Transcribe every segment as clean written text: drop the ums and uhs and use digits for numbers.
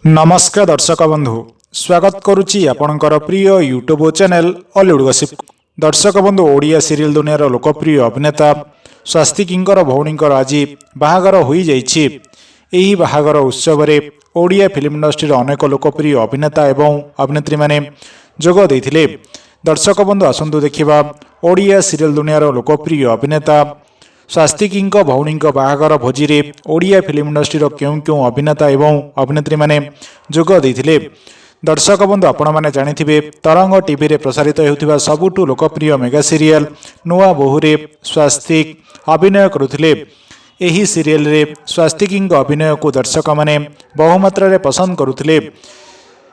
ନମସ୍କାର ଦର୍ଶକ ବନ୍ଧୁ, ସ୍ୱାଗତ କରୁଛି ଆପଣଙ୍କର ପ୍ରିୟ ୟୁଟ୍ୟୁବ୍ ଚ୍ୟାନେଲ୍ ଅଲିଉଡ଼ ଗସିପ୍। ଦର୍ଶକ ବନ୍ଧୁ, ଓଡ଼ିଆ ସିରିଏଲ ଦୁନିଆର ଲୋକପ୍ରିୟ ଅଭିନେତା ସ୍ୱାସ୍ତିକିଙ୍କର ଭଉଣୀଙ୍କର ଆଜି ବାହାଘର ହୋଇଯାଇଛି। ଏହି ବାହାଘର ଉତ୍ସବରେ ଓଡ଼ିଆ ଫିଲ୍ମ ଇଣ୍ଡଷ୍ଟ୍ରିର ଅନେକ ଲୋକପ୍ରିୟ ଅଭିନେତା ଏବଂ ଅଭିନେତ୍ରୀମାନେ ଯୋଗ ଦେଇଥିଲେ। ଦର୍ଶକ ବନ୍ଧୁ, ଆସନ୍ତୁ ଦେଖିବା ଓଡ଼ିଆ ସିରିଏଲ ଦୁନିଆର ଲୋକପ୍ରିୟ ଅଭିନେତା ସ୍ୱାସ୍ତିକିଙ୍କ ଭଉଣୀଙ୍କ ବାହାଘର ଭୋଜିରେ ଓଡ଼ିଆ ଫିଲ୍ମ ଇଣ୍ଡଷ୍ଟ୍ରିର କେଉଁ କେଉଁ ଅଭିନେତା ଏବଂ ଅଭିନେତ୍ରୀମାନେ ଯୋଗ ଦେଇଥିଲେ। ଦର୍ଶକ ବନ୍ଧୁ, ଆପଣମାନେ ଜାଣିଥିବେ, ତରଙ୍ଗ ଟିଭିରେ ପ୍ରସାରିତ ହେଉଥିବା ସବୁଠୁ ଲୋକପ୍ରିୟ ମେଗା ସିରିଏଲ ନୂଆ ବୋହୂରେ ସ୍ୱାସ୍ତିକ ଅଭିନୟ କରୁଥିଲେ। ଏହି ସିରିଏଲରେ ସ୍ୱାସ୍ତିକିଙ୍କ ଅଭିନୟକୁ ଦର୍ଶକମାନେ ବହୁମାତ୍ରାରେ ପସନ୍ଦ କରୁଥିଲେ।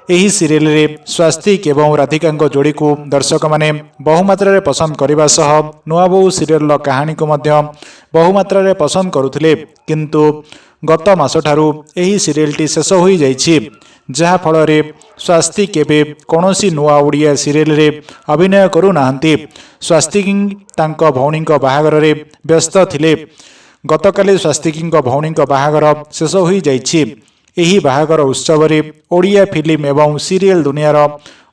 ଏହି ସିରିଏଲରେ ସ୍ୱାସ୍ତିକ ଏବଂ ରାଧିକାଙ୍କ ଯୋଡ଼ିକୁ ଦର୍ଶକମାନେ ବହୁମାତ୍ରାରେ ପସନ୍ଦ କରିବା ସହ ନୂଆ ବୋହୂ ସିରିଏଲର କାହାଣୀକୁ ମଧ୍ୟ ବହୁମାତ୍ରାରେ ପସନ୍ଦ କରୁଥିଲେ। କିନ୍ତୁ ଗତ ମାସଠାରୁ ଏହି ସିରିଏଲଟି ଶେଷ ହୋଇଯାଇଛି, ଯାହାଫଳରେ ସ୍ୱାସ୍ତିକ ଏବେ କୌଣସି ନୂଆ ଓଡ଼ିଆ ସିରିଏଲରେ ଅଭିନୟ କରୁନାହାନ୍ତି। ସ୍ୱାସ୍ତିକ ତାଙ୍କ ଭଉଣୀଙ୍କ ବାହାଘରରେ ବ୍ୟସ୍ତ ଥିଲେ। ଗତକାଲି ସ୍ୱାସ୍ତିକଙ୍କ ଭଉଣୀଙ୍କ ବାହାଘର ଶେଷ ହୋଇଯାଇଛି। ଏହି ବାହାଘର ଉତ୍ସବରେ ଓଡ଼ିଆ ଫିଲ୍ମ ଏବଂ ସିରିଏଲ ଦୁନିଆର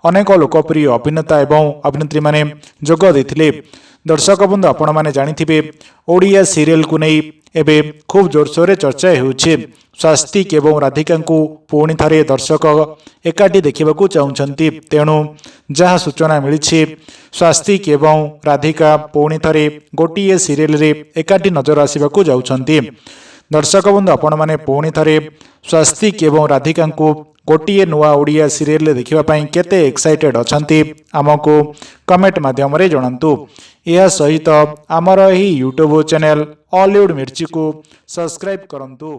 ଅନେକ ଲୋକପ୍ରିୟ ଅଭିନେତା ଏବଂ ଅଭିନେତ୍ରୀମାନେ ଯୋଗ ଦେଇଥିଲେ। ଦର୍ଶକ ବନ୍ଧୁ, ଆପଣମାନେ ଜାଣିଥିବେ, ଓଡ଼ିଆ ସିରିଏଲକୁ ନେଇ ଏବେ ଖୁବ୍ ଜୋରସୋରରେ ଚର୍ଚ୍ଚା ହେଉଛି। ସ୍ୱାସ୍ତିକ ଏବଂ ରାଧିକାଙ୍କୁ ପୁଣି ଥରେ ଦର୍ଶକ ଏକାଠି ଦେଖିବାକୁ ଚାହୁଁଛନ୍ତି। ତେଣୁ ଯାହା ସୂଚନା ମିଳିଛି, ସ୍ୱାସ୍ତିକ ଏବଂ ରାଧିକା ପୁଣି ଥରେ ଗୋଟିଏ ସିରିଏଲରେ ଏକାଠି ନଜର ଆସିବାକୁ ଯାଉଛନ୍ତି। ଦର୍ଶକ ବନ୍ଧୁ, ଆପଣମାନେ ପୁଣି ଥରେ ସ୍ୱାସ୍ତିକ ଏବଂ ରାଧିକାଙ୍କୁ ଗୋଟିଏ ନୂଆ ଓଡ଼ିଆ ସିରିଏଲରେ ଦେଖିବା ପାଇଁ କେତେ ଏକ୍ସାଇଟେଡ୍ ଅଛନ୍ତି, ଆମକୁ କମେଣ୍ଟ ମାଧ୍ୟମରେ ଜଣାନ୍ତୁ। ଏହା ସହିତ ଆମର ଏହି ୟୁଟ୍ୟୁବ୍ ଚ୍ୟାନେଲ୍ ଅଲିଉଡ଼ ମିର୍ଚିକୁ ସବସ୍କ୍ରାଇବ୍ କରନ୍ତୁ।